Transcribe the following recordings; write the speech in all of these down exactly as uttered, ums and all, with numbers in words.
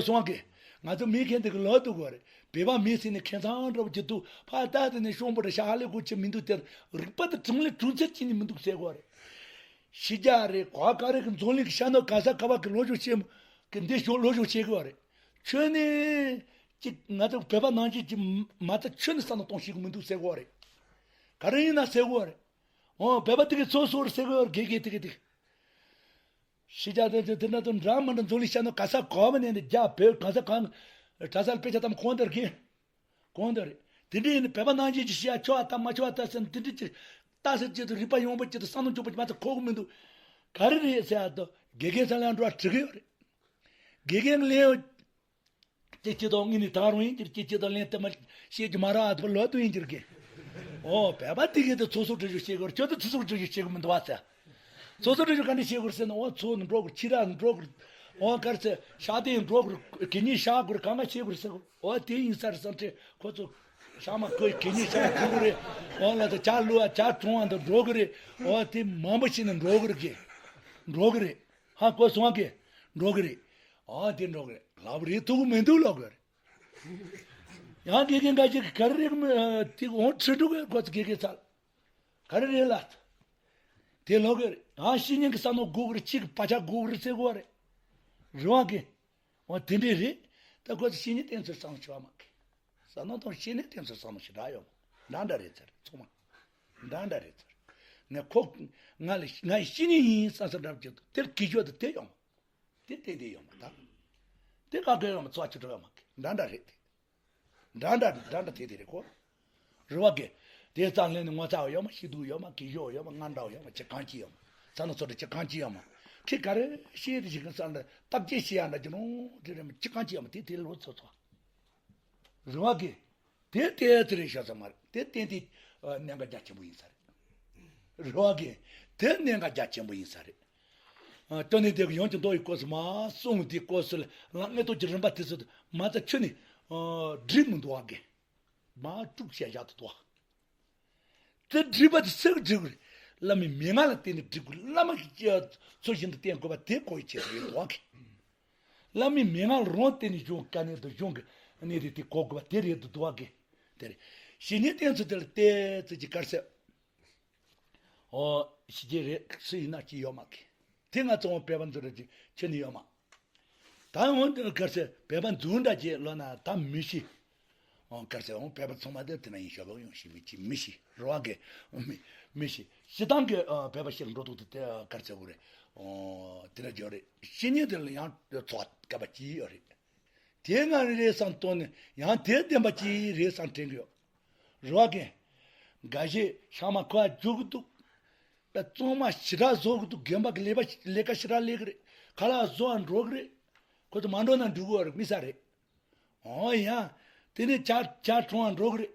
སོང་གི། ང་ཚོ་མི་མཁན་དེ་གི་ལོ་དུ་གོ་རེད། བོད་པ་མི་ཟེར་ནས་ཁེ་མཚང་འདྲ་པོ་ཅིག་འདུག་ཕ་ད་དེ་ནས་ཤོང་པོ་རེད་ཤ་ཧ་ལས་གོ་ཆེ་མི་འདུག་དེར་རིག་པ་དེ་གྲུང་ལས་གྲུང་ཚད་ཅི་ནས་མི་འདུག་ཟེར་གོ་རེད། ཤི་རྒྱ་རེད་གོ་ག་རེ་གི་འཛམ་གླིང་གི་ཤ་ནོ་ག་ས་ག་བ་གི་ལོ་ཞོ་ཤེས་གི་འདི་ཞོ་ལོ་ཞོ་ཤེས་གི་བ་རེད། ཁྱོད་ནི་ཅིག་ང་ཚོ་བོད་པ་ནང་བཞིན་ཅིག་མ་ཚད་ཁྱོད་ནི་བསམ་བློ་གཏོང་ཤེས་གི་མི་འདུག་ཟེར་གོ་རེད། ག་རེ་ཡིན་ན་ཟེར་གོ་རེད། འོ་བོད་པ་དེ་གི་ཚོ་སོ་རེད་ཟེར་གོ་རེད་དགེ་རྒན་དེ་གི་དེ་གི། ཤི་རྒྱ་དེ་དེ་དེ་འདྲ་དང་འདྲ་མི་འདྲ་འཛམ་གླིང་ཤ་ནོ་ག་ས་ག་བ་ནས་ནི་རྒྱ་བོད་ག་ས་གང་གྲྭ་ས་ལ་དཔེ་ཆ་དམ་གོང་དེར་གི། གོང་དེར། དེ་འདྲའི་ནི་བོད་པ་ནང་བཞིན་གྱི་ཤི་ཡ་ཆོག་ཨ་ད་མ་ཆོག་ཨ་ད་ཟེར་ནི་དེ་འདྲའི་ཅི། ལྟ་ཟེར་ཅི་དུ་རིག་པ་ཡོང་པོ་ཅི་དུ་བསམ་བློ་འཇོག་པོ་ཅི་མ་ཚད་ཁོག་གི་མི་འདུག་ག་རེ་རེད་ཟེར་ཨ་ད་དགེ་རྒན་ས་ལ་འགྲོ་བ་འགྲིག་གི་ཡོད་རེད། དགེ་རྒན་ལས་ཡོད། ཅི་ཅི་དང་ངི་ནི་ད་རུང་ཡིན་གྱི་ཅི་ཅི་དང་ལན་དེ་མ་ཤེས་ཀྱི་མ་ར་ཨ་ད་ལོ་དུ་ཡིན་གྱི་གི། ཨོ་བོད་པ་དེ་གི་དུ་ཚོ་སོ་འགྲུལ་ཞུ་བྱེད་དགོས་རེད་ཁྱོད་དུ་ཚོ་སོ་འགྲུལ་ཞུ་བྱེད་གི་མི་འདུག་བ་ཟེར། ཚོ་ཚོ་འགྲུལ་ཞུ་ག་འདྲ་བྱེད་དགོས་ཟེར་ན་ཨོ་ཚོ་ནི་འགྲོ་དགོས་ཕྱི་ར་ནི་འགྲོ་དགོས། ཨོ་གར་ཚེ་ཤ་དེ་འགྲོ་དགོས་གད་སྙིགས་བཤགས་དགོས་གང་ག་བྱེད་དགོས་ཟེར་གོ་ཨོ་དེ་ཡིན་ས་རེད་བསམ་ཚེ་ཁོ་ཚོ་ཤ་མ་ཁོའི་གད་སྙིགས་བཤགས་དགོས་གི་རེད། ཨོ་ལ་ཚེ་ཇ་བླུགས་ཨ་ཇ་གྲོང་བ་འདི་འགྲོ་གི་རེད། ཨོ་དེ་མང་པོ་ཞིག་ནི་འགྲོ་གི་རེད་གི། འགྲོ་གི་རེད། ཧ་གོ་སོང་གི། འགྲོ་གི་རེད། ཨོ་དེ་འགྲོ་གི་རེད་ལབ་རེད་ཐུག་གི་མི་འདུག་ལབ་གི་རེད། ཡང་དགེ་རྒན་འགའ་ཞིག་ག་རེ་རེད་མི་དེ་འོང་ཁྲི་འགྲོ་གི་ཁོ་ཚོ་དགེ་རྒན་ཚར། ག་རེ་རེད་ལ། དེ་ལོག་གི་རེད། ཨ་ཤི་ཉིན་གི་ས་ནོ་སྒུག་གི་རེད་ཅིག་པ་ཆ་སྒུག་གི་རེད་ཟེར་གོ་རེད། རེད་བ་གི། འོ་དེ་འདྲས་རེད། ད་ཁོ་ཚོ་ཤི་ཉིན་བསྟན་ཚུལ་བསམ་ཤོག་མ་གི། ས་ནོ་དང་ཤི་ཉིན་བསྟན་ཚུལ་བསམ་ཤི་འདྲ་ཡོད་མ། འདྲ་འདྲ་རེད་ཚར་ཚང་མ། འདྲ་འདྲ་རེད་ཚར། ངས་ཁོ། ང་ལ་ང་ཡི་ཤི་ཉིན་ཡིན་བསམ་བསམ་འདྲ་བ་ཅིག་དེར་གི་ཞོ་དེ་དེ་ཡོད་མ། དེ་དེ་དེ་ཡོད་མ་ད། དེ་ག་གེ་ཡོད་མ་ཚོ་ཆུ་འགྲོ་ཡོད་མ་གི། འདྲ་འདྲ་རེད་དེ། འདྲ་འདྲ་འདྲ་འདྲ་དེ་དེ་རེད་ཁོ། རེད་བ་གི། དེ་རྩ་ལས་ནི་ངོ་ཚ་བ་ཡོད་མ་ཤི་སྡུག་ཡོད་མ་གི་ཞོ་ཡོད་མ་ང་འདྲ་བ་ཡོད་མ་ཅི་གང་ཅི་ཡོད་མ། ས་ནོ་ཚོ་འདྲ་ཅི་གང་ཅི་ཡོད་མ། ཁི་ག་རེ་ཤེས་དེ་ཞིག་གི་ས་འདྲ་སྟབས་ཀྱིས་ཤེས་ཡ་འདྲ་ཅི་རུང་དེ་རེད་མ་ཅི་གང་ཅི་ཡོད་མ་དེ་དེ་ལོ་ཚོ་ཚོ། རེད་བ་གི། དེ་ལྟས་ཚེ་རིང་ཤོག་ཚང་མ་རེད་དེ་ལྟས་དེ་གནད་འགག་རྒྱ་ཆེན་པོ་ཡིན་ས་རེད། རེད་བ་གི། དེ་གནད་འགག་རྒྱ་ཆེན་པོ་ཡིན་ས་རེད། སྟོན་ནས་དེ་གི་ཡོངས་ཀྱི་མདོ་ཡི་སྐོར་སུ་མ་གསུངས་དེ་སྐོར་སུ་ལ་ལ་མངོན་རྟོགས་ཀྱི་རིམ་པ་དེ་ཚོ་མ་ཚད་ཁྱོད་ནི་འགྲིག་མི་འདུག་བ་གི། མ་དཀྲུག་བཤད་བཞག་ཏུ་འདུག་དེ་སྒྲིབ་པ་དེ་སེལ་སྒྲིབ་དགོས་རེད། བླ་མའི་མན་ངག་ལ་བརྟེན་ནས་སྒྲིབ་དགོས། བླ་མ་གི་ཚུལ་བཞིན་དུ་བསྟེན་དགོས་པ་དེ་གོ་ཡི་ཆེད་དུ་ཡོད་དོ་གི། བླ་མའི་མན་ངག་ལ་རང་བརྟེན་ནས་གཞུང་དཀའ་གནད་དུ་གཞུང་གི་གནད་དེ་དེ་གོ་དགོས་པ་དེ་རེད་དོ་དོ་གི། དེ་རེད། ཞི་གནས་བསྟེན་ཚུལ་དེ་ལ་བལྟས་ཚུལ་གྱི་དཀར་ཟས། ཨོ། ཞི་རྒྱས་རེད་སུ་ཡིན་ན་ཅི་ཡོད་མ་གི། དེ་ང་ཚོ་བོད་པ་འཛུལ་ར་ཅི་ཁྱོད་ནི་ཡོད་མ། ད་འོང་དེ་གར་ཟེར་བོད་པ་འཛུལ་འདྲ་བྱེད་ལོ་ན་ད་མི་ཤི། འོང་གར་ཟེར་འོང་བོད་པ་ཚང་མ་དེ་དེ་ན་ཡིན་ཞོག་ཡོང་ཤི་མི་ཅི་མི་ཤི་རོ་བ་གི། མི་མི་ཤི་ཤི་སྟངས་གི་བོད་པ་ཤི་ལ་འགྲོ་འདུག་དེ་དེ་གར་ཟེར་དགོས་རེད། འོང་དེ་འདྲ་བྱོས་རེད་ཤི་ཉིན་དེ་ལ་ཡང་ཚོགས་བཀའ་པ་ཅི་ཡོད་རེད། དེ་ང་རེ་རེ་བསམ་གཏོང་ནས་ཡང་དེ་བདེན་པ་ཅི་རེད་བསམ་དྲན་གི་ཡོད། རེད་བ་གི། འགའ་ཞིག་ཤག་མ་ཁོ་ཨ་རྒྱུག་གི་འདུག་ད་གཙང་མ་ཞེ་དྲག་བཟོ་གི་འདུག་རྒན་པ་གི་ལས་པ་ལས་ཀ་ཞེ་དྲག་ལས་གི་རེད། ཁ་ལག་བཟོ་བ་འགྲོ་གི་རེད། ཁོ་ཚོ་མ་འགྲོ་ན་འགྲིག་གི་རེད་མི་ས་རེད། འོ་ཡ། དེ་ནས་ཇ་ཇ་འཐུང་བ་འགྲོ་གི་རེད།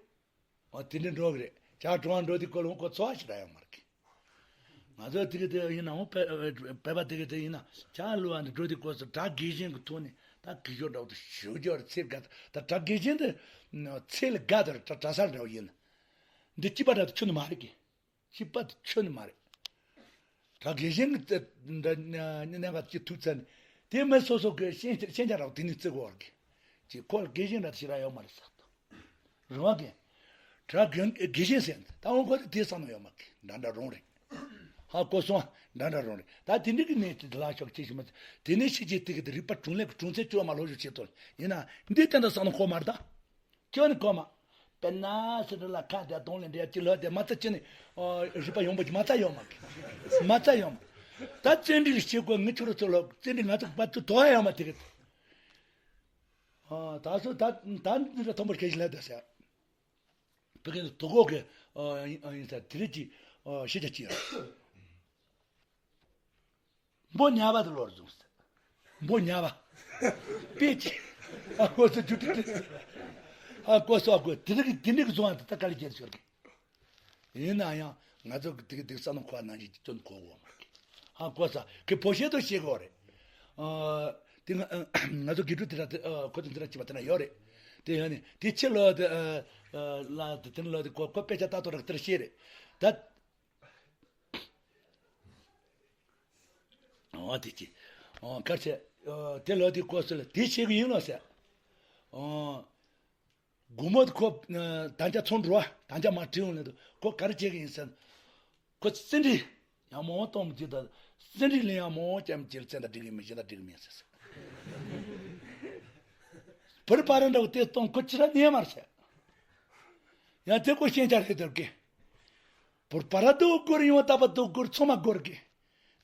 འོ་དེ་འདྲ་འགྲོ་གི་རེད། ཇ་འཐུང་བ་འགྲོ་དུས་ཁོ་ལ་ཁོ་ཚོ་བ་ཞེ་དྲག་ཡོད་མ་རེད། ང་ཚོ་དེ་གི་དེ་ཡིན་ན་འོ་བོད་པ་དེ་གི་དེ་ཡིན་ན་ཇ་བླུགས་བ་འདི་འགྲོ་དུས་ཁོ་ཚོ་གྲྭ་དགེ་བཤེས་གི་ཐོག་ནས་ད་གི་ཞོ་འདྲ་བོ་དུ་ཞུ་རྒྱུ་རེད་ཚེ་དགའ་ད་གྲྭ་དགེ་བཤེས་འདི་ཚེ་ལ་དགའ་དེ་རེད་གྲྭ་གྲྭ་ས་འདྲ་བོ་ཡིན། འདི་སྐྱིད་པ་འདྲ་དུ་ཁྱོན་ནས་མ་རེད་གི། སྐྱིད་པ་དུ་ཁྱོན་ནས་མ་རེད། གྲྭ་དགེ་བཤེས་ཀྱི་རྩེ་འདྲ་གནད་འགག་ཅིག་ཐུག་ཚར་ནས་དེ་མི་སོ་སོ་གི་ཤེས་ཤེས་བྱ་རག་དེ་ནས་བརྩི་དགོས་བར་གི་ཅིག་ཁོ་ལ་དགེ་བཤེས་འདྲ་ཞིག་རག་ཡོད་མ་རེད་ཟེར་ཏོ། རེད་བ་གི། གྲྭ་དགེ་དགེ་བཤེས་ཟེར་ད་འོང་ཁོ་དེ་དེ་བསམ་ན་ཡོད་མ་གི་འདྲ་འདྲ་རུང་རེད། ཧ་གོ་སོང་འདྲ་འདྲ་རུང་རེད་ད་དེ་འདྲ་གི་གནས་དེ་ལ་ཤོག་ཅིག་ཞིག་མ་དེ་ནས་ཤི་རྗེས་དེ་གི་དེ་རིག་པ་དྲུང་ལས་ཀྱི་དྲུང་ཚེ་བཅོས་མ་ལོ་ཞུ་བྱེད་དོ་ཡིན་ན་འདི་ལྟ་འདྲ་བསམ་ན་ཁོ་མ་རེད་ད། ཁྱོད་ནི་གོ་མ། དཔེར་ན་སི་ཏུ་ལ་ཁ་བརྡ་གཏོང་ལེན་འདྲ་ཅི་ལོ་དེ་མ་རྩ་ཅི་ནི། རིག་པ་ཡོང་པོ་ཅི་མ་རྩ་ཡོང་མ་གི། མ་རྩ་ཡོང་མ། ད་བཙན་འདྲི་ལ་ཤེས་དགོས་ངི་ཆུ་རུ་ཚོ་ལོ་བཙན་འདྲི་ང་ཚོ་པ་ཚོ་དོ་ཡ་ཡོང་མ་དེ་གི། ད་སོ་ད་ད་འདི་འདྲ་མཐོན་པོར་ཁེ་ཞིག་ལ་དེ་ཟེར། བོད་སྐད་དུ་དོ་གོ་གི་ཡིན་ས་དེ་རིགས་ཀྱི་ཤེས་བྱ་ཅི་ཡོད། འབོ་ཉལ་བ་དུ་ལོར་བཟུང་ཟེར། འབོ་ཉལ་བ། དཔེ་ཅི། ཨ་ཁོ་སོ་ཇུ་ཏི་ཏི། ཨ་ཁོ་སོ་ཨ་ཁོ་དེ་རིགས་དེ་འདྲ་གི་བཟུང་བ་དེ་ད་ག་ལ་བརྒྱད་ཤོར་གི། ཡིན་ན་ཡང་ང་ཚོ་གི་དེ་གི་དེ་ས་ནང་ཁོ་ནང་བཞིན་གྱི་སྐྱོན་གོ་འོ་མ་གི། ཧ་གོ་ས་གི་བོད་གཞས་དུ་ཤེས་གོ་རེད། ཨ་དེ་ང་ང་ཚོ་དགེ་ཕྲུག་དེ་འདྲ་དེ་ཨ་ཁོ་ཚོ་འདི་འདྲ་བྱས་པ་དེ་འདྲ་ཡོད་རེད། དེ་ཡང་ནི་དེ་ཕྱི་ལོ་དེ་ཨ་ཨ་ལ་དེ་དེ་ལོ་དེ་ཁོ་ཁོ་དཔེ་ཆ་ལྟ་ཐོག་རེ་དེ་འདྲ་ཤེས་རེད་ད། འོ་དེ་ཅི། འོ་གར་ཆེ། དེ་ལོ་དེ་སྐོར་སུ་ལ་དེ་བྱེད་ཀྱི་ཡིན་ལ་ཟེར། ཨོ། དགོང་མོ་ཁོ་དམ་བཅའ་ཚོགས་འགྲོ་བ་དམ་བཅའ་མ་བྲིས་འོང་ལེ་དུ་ཁོ་ག་རེ་བྱེད་ཀྱི་ཡིན་ཟེར། ཁོ་སེ་འབྲས་ཡང་མང་བོ་གཏོང་མི་བྱེད་ད། སེ་འབྲས་ལེན་ཡང་མང་བོ་བྱ་མི་བྱེད་ལ་ཚེ་འདི་འགྲིག་གི་མི་ཤེས་ད་འགྲིག་གི་མིན་ཟེར་ཟེར། བུར་པ་ར་འདྲ་བོ་དེ་གཏོང་ཁོ་ཅི་ར་ཉན་མར་ཟེར། ཡང་དེ་ཁོ་ཤེས་བྱ་རེད་དོར་གི། བུར་པ་ར་དུ་སྒོར་ཡོང་ལྟ་བ་དུ་སྒོར་ཚང་མ་སྒོར་གི།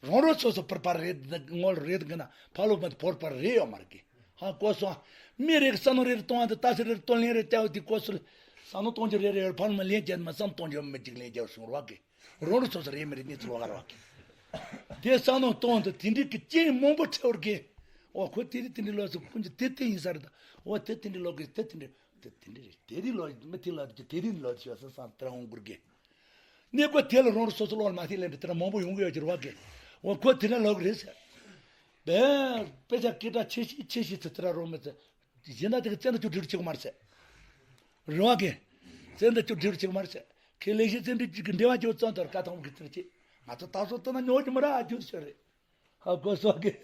རང་རང་སོ་སོ་པར་པར་རེད་ངོ་རེད་གི་ན་ཕ་ལོ་མ་པར་པར་རེད་ཡོད་མ་རེད་གི། ཧ་གོ་སོང་། མི་རེ་གི་ས་ནོ་རེ་རེ་གཏོང་བ་འདི་ཏ་སི་རེ་རེ་གཏོང་ལེན་རེ་བྱ་བ་འདི་གོ་སོང་། ས་ནོ་གཏོང་རྒྱུ་རེ་རེ་ཡོད་ཕ་ལོ་མ་ལེན་རྒྱ་མ་སམ་གཏོང་རྒྱུ་མི་གཅིག་ལེན་རྒྱ་སོང་རོགས་གི། རང་རང་སོ་སོ་རེད་མི་རེད་གཉིས་ཚོ་ལོག་ག་རོགས་གི། དེ་ས་ནོ་གཏོང་དུ་དེ་འདྲི་གི་རྐྱེན་མང་པོ་ཁྲེལ་བར་གི། འོ་ཁོ་དེ་རེད་དེ་འདྲི་ལོག་སོང་ཁོ་འདི་དེ་དེ་ཡིན་ས་རེད་ད། འོ་དེ་དེ་འདྲི་ལོག་གི་དེ་དེ་འདྲི་དེ་དེ་འདྲི་རེད་དེ་རེད་ལོག་མི་དེ་ལོག་དེ་རེད་ལོག་ཤོད་ས་སམ་དེ་རང་འོང་དགོས་གི། གནས་སྐོར་དེ་ལ་རང་རང་སོ་སོ་ལོག་ལ་མ་ཐེ་ལེན་དེ་དེ་ལ་མང་པོ་ཡོང་གི་ཡོད་ཀྱི་རེད་བ་གི། འོ་ཁོ་དེ་ལ་ལོག་གི་རེད་ཟེར། བས་དཔེ་ཆ་སྐད་གྲགས་ཆེ་ཤི་ཆེ་ཤི་ཚེ་དེ་ར་རོགས་མི་ཚེ། གཞན་དག་དེ་གི་བཙན་དུ་ཆུ་སྒྲིལ་ཆེ་གི་མ་རེད་ཟེར། རེད་བ་གི། བཙན་དུ་ཆུ་སྒྲིལ་ཆེ་གི་མ་རེད་ཟེར། ཁེ་ལས་ཤི་བཙན་དུ་ཅིག་གི་འབྲེལ་བ་ཅོ་ཙང་དོར་ཀ་ཐོང་གི་ཚེ་ཅི། ང་ཚོ་ད་སོ་ལྟ་ན་ཉོ་གི་མ་ར་ཨ་རྒྱུ་ཤོད་རེད། ཧ་གོ་སོགས་ཀྱི།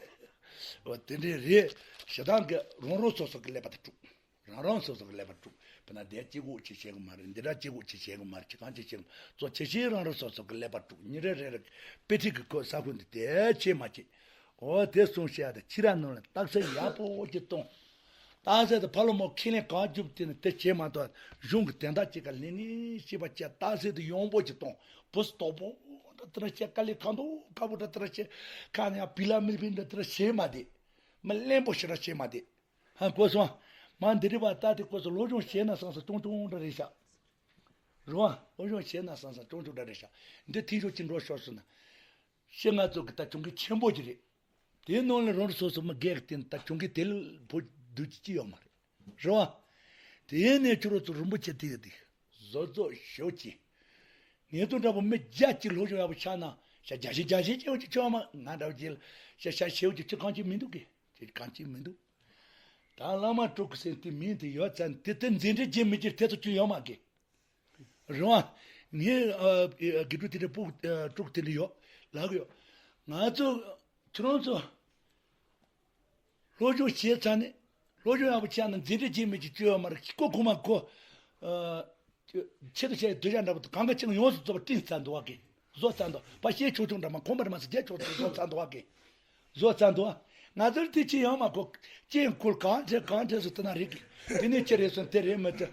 འོ་དེ་འདྲའི་རེད། ཞེ་སྡང་གི་རང་རང་སོ་སོ་གི་ཀླད་པ་དེ་དཀྲུགས། རང་རང་སོ་སོ་གི་ཀླད་པ་དཀྲུགས། དཔེར་ན་དེ་གཅིག་གུ་ཅི་བྱེད་གི་མ་རེད། འདི་འདྲ་གཅིག་གུ་ཅི་བྱེད་གི་མ་རེད། ཅི་གང་ཅི་བྱེད་གི་མ་རེད། གཙོ་ཆེ་ཤེས་རང་རང་སོ་སོ་གི་ཀླད་པ་དཀྲུགས། ཉིན་རེ་རེ་རེ་དཔེ་ཁྲིད་ཀྱི་སྐོར་ས་ཁུལ་འདི་དེ་བྱེད་མ་བྱེད། འོ་དེ་གསུངས་བཤད་དེ་ཁྱི་ར་ནང་ལ་རྟགས་གསལ་ཡག་པོ་ཅིག་གཏོང་། རྟགས་གསལ་དུ་ཕ་ལོ་མོ་ཁས་ལེན་གང་བཅུག་དེ་ནི་དེ་བྱེད་མ་གཏོགས་གཞུང་གི་དོན་དག་ཅིག་ག་ལེན་ནི་ཤེས་པ་བྱས་རྟགས་གསལ་དུ་ཡོང་པོ་ཅིག་གཏོང་། བུ་སྟོབས་པོ་འདྲ་དེ་འདྲ་བྱས་དཀའ་ལས་ཁག་འདུག་དཀའ་པོ་འདྲ་དེ་འདྲ་བྱས་ཁ་ནས་ཡང་བི་ལ་མི་བི་འདྲ་དེ་འདྲ་བྱེད་མ་བསྡད། མི་གླེན་པོ་ཞེ་དྲག་བྱེད་མ་བསྡད། ཧ་གོ་སོང་། མ་འདི་རི་བ་ལྟ་དེ་གོ་སོང་། སློབ་སྦྱོང་བྱས་ན་སང་སང་ཅུང་ཅུང་འདྲ་རེད་ཤག་རེད་བ། སློབ་སྦྱོང་བྱས་ན་སང་སང་ཅུང་ཅུང་འདྲ་རེད་ཤག་འདི་ཐེངས་ཤོག་ཅིག་འགྲོ་ཤོར་སོང་ན། ཤི་ང་ཚོ་གི་ད་གྱོང་གུད་ཆེན་པོ་ཅིག་རེད། དེའི་ནང་ལ་རང་རེ་སོ་སོ་མི་སྒེར་གྱི་སྟེང་དུ་ད་གྱོང་གུད་དེ་ལ་བུ་སྡུག་ཅི་ཅི་ཡོད་མ་རེད། རེད་བ། དེ་ནས་ཁྱོད་རང་ཚོ་རིན་པོ་ཆེ་དེ་གི་དེ་བཟོ་བཟོ་ཞོ་ཅི། ངེད་ཚོ་འདྲ་པོ་མི་བརྒྱ་གཅིག་ལྷོ་ཕྱོགས་ཡག་པོ་ཆགས་ན་ཤ་རྒྱ་ཤི་རྒྱ་ཤི་ཅེས་ཅི་ཆོག་མ་ང་འདྲ་བོ་ཅི་ལ་ཤ་ཤ་ཤེའུ་ཅི་ཁྱོད་གང་ཅི་མི་འདུག་གི་ཁྱོད་གང་ཅི་མི་འདུག་ད་བླ་མ་སྤྲུལ་སྐུ་ཟེར་དེ་མིང་དེ་ཡོད་ཙང་དེ་དེ་འཛིན་གྲྭ་རྗེས་མི་རྗེས་དེ་ཚོ་ཅི་ཡོད་མ་གི། རེད་བ། ངས་ཨ་ཨ་དགེ་ཕྲུག་དེ་འདྲ་སྤུ་ཨ་ཕྲུག་དེ་འདྲ་ཡོད་ལབ་གི་ཡོད། ང་ཚོ་ཁྱོད་རང་ཚོ་སློབ་སྦྱོང་བྱས་ཚར་ནས་སློབ་སྦྱོང་ཡག་པོ་བྱས་ན་འཛིན་གྲྭ་རྗེས་མི་གཅིག་བཅོས་ཡོད་མ་རེད། ཁོ་ཁོ་མ་ཁོ་ཨ་ཆེད་དུ་བྱས་སྡོད་ཡག་འདྲ་པོ་དང་གང་ག་ཅིག་ཡོངས་སུ་རྫོགས་པ་བསྲིངས་ཚར་འདུག་བ་གི། བཟོ་ཚར་འདུག་པ་ཤེས་ཆོག་ཆོག་འདྲ་མ་ཁོམ་པར་མ་ཟད་རྒྱ་ཆོག་ཆོག་བཟོ་ཚར་འདུག་བ་གི། བཟོ་ཚར་འདུག་བ། ང་ཚོར་དེ་ཅི་ཡང་མ་གོ། ཅི་ཡང་ཁུལ་གང་བྱས་གང་བྱས་སུ་དེ་ན་རིག་གི། དེ་ནས་ཅི་རེད་སོང་དེ་རེད་མི་ཚེ།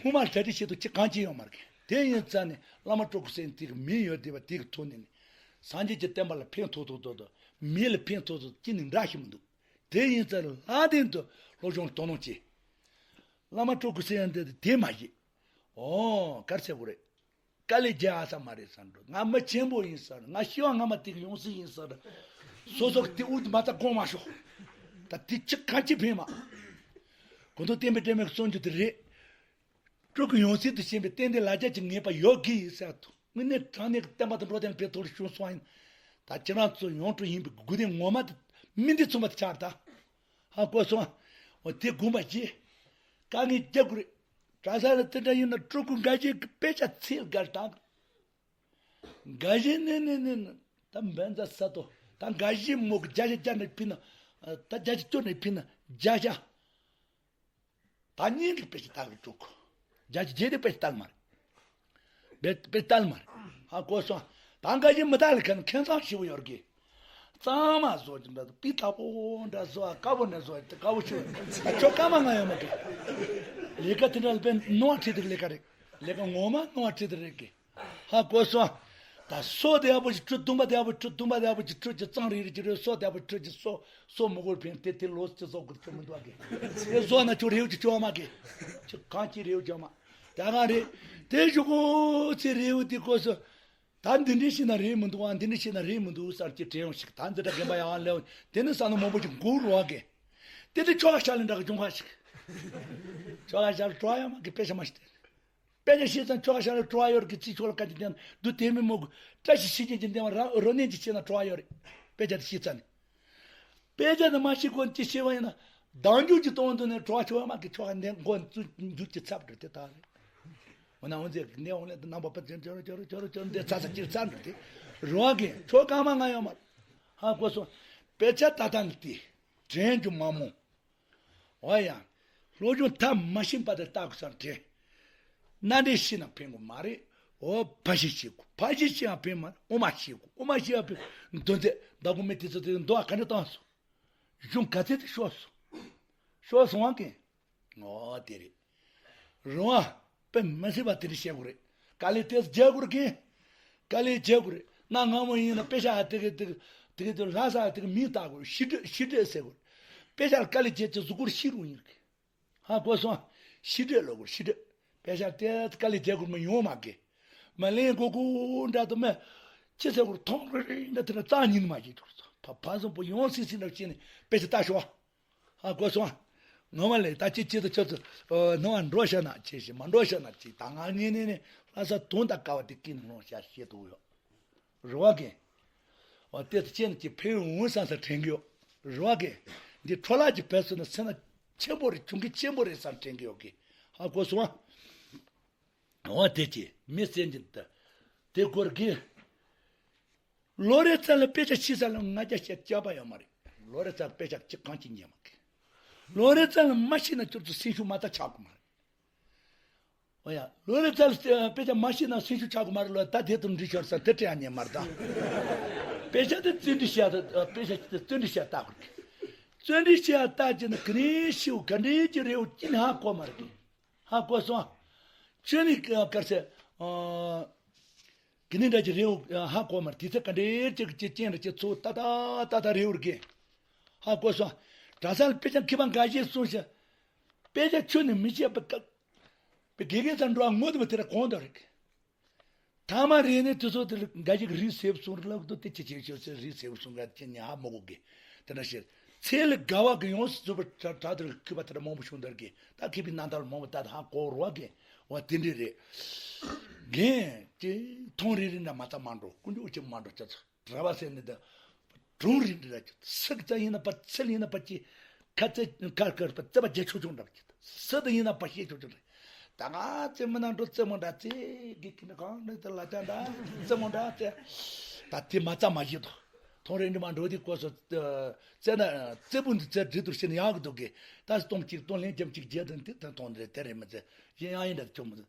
སྔོན་མ་གྲ་སྒྲིག་བྱེད་དུ་ཅི་གང་ཅི་ཡང་མ་རིག་གི། དེ་ཡིན་ཙང་ནས་བླ་མ་སྤྲུལ་སྐུ་ཟེར་དེ་གི་མིང་ཡོད་བསྡད་པ་དེ་གི་ཐོག་ནས་ནི། སངས་རྒྱས་ཀྱི་བསྟན་པ་ལ་ཕན་ཐོགས་ཐོགས་ཐོགས་ཐོགས། མི་ལ་ཕན་ཐོགས་ཐོགས་ཅི་ནས་འདྲ་ཞིག་མི་འདུག་དེ་ཡིན་ཙང་ལྷ་ལྡན་དུ་སློབ་སྦྱོང་དོ་སྣང་བྱེད། བླ་མ་སྤྲུལ་སྐུ་ཟེར་ཡང་དེ་དེ་མ་བྱེད། ཨོ་གར་ཟེར་དགོས་རེད། དཀའ་ལས་རྒྱག་ཨ་ས་མ་རེད་བསམ་འགྲོ། ང་མི་ཆེན་པོ་ཡིན་ས་རེད། ང་ཤི་བ་སྔ་མ་དེ་གི་ཡོང་སྲིད་ཡིན་ས་རེད། སོ་སོ་གི་དེ་དབུགས་དེ་མ་ཐག་གོང་མ་ཤོག་ད་དེ་ཅི་གང་ཅི་ཕན་མ། གོ་ཐོག་བསྟན་པའི་སྒྲོན་མེ་གི་གསུང་རྒྱུ་དེ་རེད། སྤྲུལ་སྐུ་ཡོང་སྲིད་དུ་ཕྱིན་པའི་རྟེན་འབྲེལ་ལ་རྒྱ་ཅིག་ངེས་པ་ཡོད་གི་ཡིན་ས་ཐུ། དངོས་གནས་དྲང་གནས་ཀྱི་བསྟན་པ་དང་འགྲོ་དོན་ཕན་ཐོགས་ལ་བྱུང་སོང་ཡིན། ད་ཁྱེད་རང་ཚོ་ཡོངས་གྲུབ་ཡིན་པའི་དགོས་དོན་ངོ་མ་དེ་མི་འདི་མཚུངས་པ་དེ་ཆགས་ད། ཧ་གོ་སོང་ཨ། འོ་དེ་དགོངས་པ་བཞེས། དཀའ་ངལ་རྒྱག་དགོས་རེད། གྲྭ་ས་ལ་དེ་འདྲ་ཡིན་ན་སྤྲུལ་སྐུ་འགའ་ཞིག་གི་དཔེ་ཆ་ཚིག་འགའ་དང་། འགའ་ཞིག་ནི་ནི་ནི་ནི་ད་འབན་ཛ་ས་ཏོ། ད་འགའ་ཞིག་མོ་གི་བརྒྱ་ཆ་བརྒྱ་ནས་ཕིན་ན། ད་བརྒྱ་ཆ་བཅུ་ནས་ཕིན་ན་བརྒྱ་ཆ། ད་གཉིས་ཀྱི་དཔེ་ཆ་ལྟ་གི་འགྲོ་གོ། བརྒྱ་ཆ་བརྒྱད་དེ་དཔེ་ཆ་ལྟ་གི་མ་རེད། དཔེ་དཔེ་ལྟ་གི་མ་རེད། ཧ་གོ་སོང་། ད་འགའ་ཞིག་མི་ལྟ་ལ་ཁན་ཁེ་མཚང་ཞིབ་ཡོད་གི། གཙང་མ་བཟོ་གི་འདྲ་དུ་པི་ཐག་པོ་འདྲ་བཟོ་ཨ་དཀར་པོ་ནས་བཟོ་ཨ་དཀར་པོ་ཞིག་ཡོད། ད་ཁྱོད་སྐར་མ་ང་ཡོད་མ་གི། ལས་ཀ་དེ་འདྲ་ལ་དཔེ་ནོར་བ་ཁྲིད་དེ་ལས་ཀ་རེད། ལས་ཀ་ངོ་མ་ནོར་བ་ཁྲིད་དེ་རེད་གི། ཧ་གོ་སོང་། ད་སོ་བདེ་བ་པོ་ཞིག་ཁྲུ་དུང་པ་བདེ་བ་པོ་ཁྲུ་དུང་པ་བདེ་བ་པོ་ཅིག་ཁྲུ་ཅིག་གཙང་རིལ་རིལ་ཅིག་རེད། སོ་བདེ་བ་པོ་ཁྲུ་ཅིག་སོ་སོ་མི་དགོས་ཕན་དེ་དེ་ལོ་ཅིག་བཟོ་དགོས་ཁྱོད་མི་འདུག་གི། དེ་བཟོ་ན་ཁྱོད་རེའུ་ཅིག་ཅོ་མ་གི། ཁྱོད་གང་ཅི་རེའུ་ཅོ་མ། ད་གང་རེད། དེ་ཞུ་གོ་ཚེ་རེའུ་དེ་གོ་སོ། ད་འདི་འདྲ་ཤེས་ན་རེད་མི་འདུག་ཨ། འདི་འདྲ་ཤེས་ན་རེད་མི་འདུག་ཟེར་གྱི་དྲན་ཡོང་ཞིག་ད་འདི་འདྲ་རྒན་པ་ཡང་ལེའུ་དེ་ནི་ས་ནོ་མང་པོ་ཅིག་འགུག་རོགས་གི། དེ་དེ་ཁྱོ་ག་ཤ་ལེ་འདྲ་གི་ཅུང་ཁ་ཞིག་ཁྱོ་ག་ཤ་ལེ་བྲོ་ཡ་མ་གི་དཔེ་ཤ་མ་ཞིག་དེ། དཔེ་ཆ་ཤེས་ཙང་ཁྱོ་ག་ཤ་ལ་སྤྲོ་བ་ཡོད་རེད་ཀི། ཚིག་ཆོག་ལ་བཀའ་ཅི་བསྟན་འདུག་དེ་མི་མོ་གི་བཀྲ་ཤིས་ཤེས་ཅན་གྱི་འདེམས་པ་ར་རོ་ནན་གྱི་ཤེས་ན་སྤྲོ་བ་ཡོད་རེད། དཔེ་ཆ་དེ་ཤེས་ཙང་ནི། དཔེ་ཆ་དེ་མ་ཤེས་གོ་ཅི་ཤེས་པ་ཡིན་ན་གདངས་འཇུག་གི་གཏོང་དུ་ནས་སྤྲོ་བ་ཆོག་ཡ་མ་གི་ཁྱོ་ག་འདེམས་མགོ་འཛུགས་འཇུག་གི་ཚབ་འགྲོ་དེ་ད་རེད། འོ་ན་འོ་ཛེ་གི་ནས་འོང་ལས་དུ་རྣམ་པ་པ་ཅོ་ཅོ་ཅོ་ཅོ་ཅོ་འདི་ཚ་ཚ་ཅིར་ཚ་འགྲོ་དེ་རོ་བ་གི་ཁྱོ་ག་མ་ང་ཡོད་མ་རེད། ཧ་གོ་སོང་། དཔེ་ཆ་ད་ད་ནི་དེ། དྲན་རྒྱུ་མ་མོ། འོ་ཡ། སློབ་སྦྱོང་ཐབས་མ་ཤེས་པ་དེ་ལྟ་དགོས་ས་དྲན། མནའ་འབྲེལ་ཤེས་ན་ཕན་གི་མ་རེད། འོ་ཕ་གཞིས་བྱེད་དགོས། ཕ་གཞིས་བྱེད་ཡང་ཕན་མ་རེད། དབུ་མ་ཤེས་དགོས། དབུ་མ་ཤེས་ཡང་ཕན། མདོ་འཛིན་བདག་པོ་མི་དེ་ཚོ་དེ་མདོ་བ་ག་འདྲ་བཏང་སོང་། གཞུང་ག་ཚད་དེ་ཤོར་སོང་། ཤོར་སོང་བ་ཀན། ཨོ་དེ་རེད། རང་དབང་དཔེ་མི་སྲིད་པ་དེ་འདྲ་བཤད་དགོས་རེད། དཀའ་ལས་དེ་རྒྱག་དགོས་རེད་ཀན། དཀའ་ལས་རྒྱག་དགོས་རེད། གནའ་སྔ་མོ་ཡིན་ན་དཔེ་ཆ་དེ་གི་དེ་གི་དེ་གི་དེ་ལྷ་ས་དེ་གི་མིང་བཏགས་དགོས། ཤི་འདྲེ་ཤི་འདྲེ་ཟེར་དགོས་རེད། དཔེ་ཆ་དཀའ་ལས་རྒྱག་ཚེ་གཟུགས་པོར་ཤི་རུང་ཡིན་གི། ཧ་གོ་སོང་། ཤི་འདྲེ་ལབ་དགོས་རེད། ཤི་འདྲེ། དཔེ་ཆ་དེ་དཀའ་ལས་རྒྱག་དགོས་མི་ཡོང་མ་གི། མ་ལེན་གོ་གོ་འདྲ་དུ་མེ། ཅི་ཟེར་དགོས་རེད། མཐོང་རེ་རེ་འདྲ་དེ་འདྲ་རྩ་ཉིད་མ་བྱེད་དགོས་རེད། ཕ་ཕ་བཟང་པོ་ཡོང་སྲིད་སྲིད་འདྲ་བྱས་ནས་དཔེ་ཆ་ལྟ་ཤོག་ཧ་གོ་སོང་། ངོ་མ་ལས་ད་ཅི་ཅི་དུ་ཆོ་ཚུ། ནོ་བ་འགྲོ་ཤ་ན་ཅི་ཞིག་མ་འགྲོ་ཤ་ན་ཅི། ད་ང་ངེ་ནས་ནས་ལྷ་ས་དོན་དང་དཀའ་བ་དེ་ཀིན་ལོང་ཤ་ཤེས་ཐུབ་ཡོད། རུ་བ་གན། འོ་དེ་ཚོ་ཅན་གྱི་ཕན་ཡོན་བསམ་ས་དྲན་གི་ཡོད། རུ་བ་གན། འདི་འཕྲོ་བརླག་གི་བས་སུ་ན་སེམས་ན་ཆེན་པོ་རེད། གྱོང་གུན་ཆེན་པོ་རེད་བསམ་དྲན་གི་ཡོད་གི། ཧ་གོ་སོང་ཨ། འོ་དེ་ཅི་མི་སེམས་ཀྱི་ད། དེ་སྐོར་གི། ལོ་རེ་ཙམ་ལ་དཔེ་ཆ་ཤེས་ས་ལ་ང་རྒྱལ་བཤད་སྐྱག་པ་ཡོད་མ་རེད། ལོ་རེ་ཙམ་དཔེ་ཆ་གཅིག་གང་གཅིག་ཉན་མ་གི། ལོ་རེ་ཙམ་ལ་མ་ཤེས་ན་ཁྱོད་ཚོ་སེམས་ཤུགས་མ་ད་ཆག་གི་མ་རེད། ཨོ་ཡ། ལོ་རེ་ཙམ་ལ་དཔེ་ཆ་མ་ཤེས་ན་སེམས་ཤུགས་ཆག་གི་མ་རེད་ལོ། ད་དེ་དང་འདྲི་ཤོར་ས་དེ་དྲན་ཉན་མ་རེད་ད། དཔེ་ཆ་དེ་བརྩོན་འགྲུས་བཤད་ད། དཔེ་ཆ་དེ་བརྩོན་འགྲུས་བཤད་ད་གོ། བརྩོན་འགྲུས་བཤད་ད་ཅི་ན་ག་རེ་ཤེའུ་ག་འདྲེ་ཅི་རེའུ་ཅི་ནི་ཧ་གོ་མ་རེད། ཧ་གོ་སོང་། ཁྱོད་ནི་ག་རེ་ཟེར། ཨ། གི་ནི་འདྲ་ཅིག་རེའུ། ཧ་གོ་མར་དེ་ཚེ་ག་འདྲའི་ཅིག་ཅིག་ཅན་རེ་ཅིག་ཚོ་ཏ་ཏ་ཏ་ཏ་རེའུ་རྒན། ཧ་གོ་སོང་། གྲྭ་ས་ལ་དཔེ་ཆ་མཁས་པ་འགའ་ཞིག་གསུངས་ཤིང་། དཔེ་ཆ་ཁྱོན་ནས་མི་ཤེས་པ་ཀ། པའི་དགེ་རྒན་ཚ་འགྲོ་བ་ངོ་དེ་མ་དེ་ར་གོང་དུ་རེད། ཐ་མ་རེ་ནས་དུས་ཚོད་དེར་འགའ་ཞིག་རིགས་སེབ་སོང་ལབ་དུ་དེ་ཅི་བྱེད་ཤོག་ཚེ་རིགས་སེབ་སོང་ག་ཅི་ཉ་ཧ་མོ་གོ་གི། དེ་འདྲ་ཞིག་ཚེ་ལ་དགའ་བ་གི་ཡོངས་སུ་རྫོགས་པར་གྲ་གྲ་དེར་མཁས་པ་དེ་འདྲ་མང་པོ་བྱུང་དར་གི། ད་མཁས་པའི་རྣམ་ཐར་མང་པོ་ད་ཧ་གོ་རོ་བ་གི། འོ་དེ་འདྲས་རེད། རྒན་དེ་མཐོང་རེ་རེ་འདྲ་མ་ཚ་མ་འགྲོ། ཀུན་འཇུག་ཅིག་མ་འགྲོ་ཅི་ཚ་གྲྭ་བ་ཟེར་ནི་ད། གྲོང་རེ་འདྲ་ར་ཅི་སི་ཀི་ཙ་ཡིན་ན་པ་ཚི་ལ་ཡིན་ན་པ་ཅི། ཁ་ཚེ་ཁ་ཁར་པ་ཙེ་པ་རྒྱ་ཆོག་ཆོག་འདྲ་ཅི། སི་ད་ཡིན་ན་པ་ཤེས་ཆོག་ཆོག་རེད། ད་ང་ཙེ་མི་ན་འགྲོ་ཙེ་མོ་འདྲ་ཙེ་གི་ཁི་ན་གང་འདྲ་ཙེ་ལ་ཅང་འདྲ་ཙེ་མོ་འདྲ་ཙེ། ད་དེ་མ་ཚ་མ་ཤེས་དོ། མཐོང་རེ་འདྲ་མ་འགྲོ་དེ་ཀོ་སོ། ཙེ་ན་ཙེ་བུ་འདི་ཙེ་འདྲི་དུར་ཤེས་ན་ཡག་གི་འདུག་གི། ད་སྟོང་གཅིག་སྟོང་ལན་རྒྱབ་གཅིག་རྒྱལ་དང་དེ་ད་མཐོང་རེ་དེ་རེ་མི་ཙེ་གཞན་ཡང་ཡིན་འདྲ་ཆོག་མི་འདུག་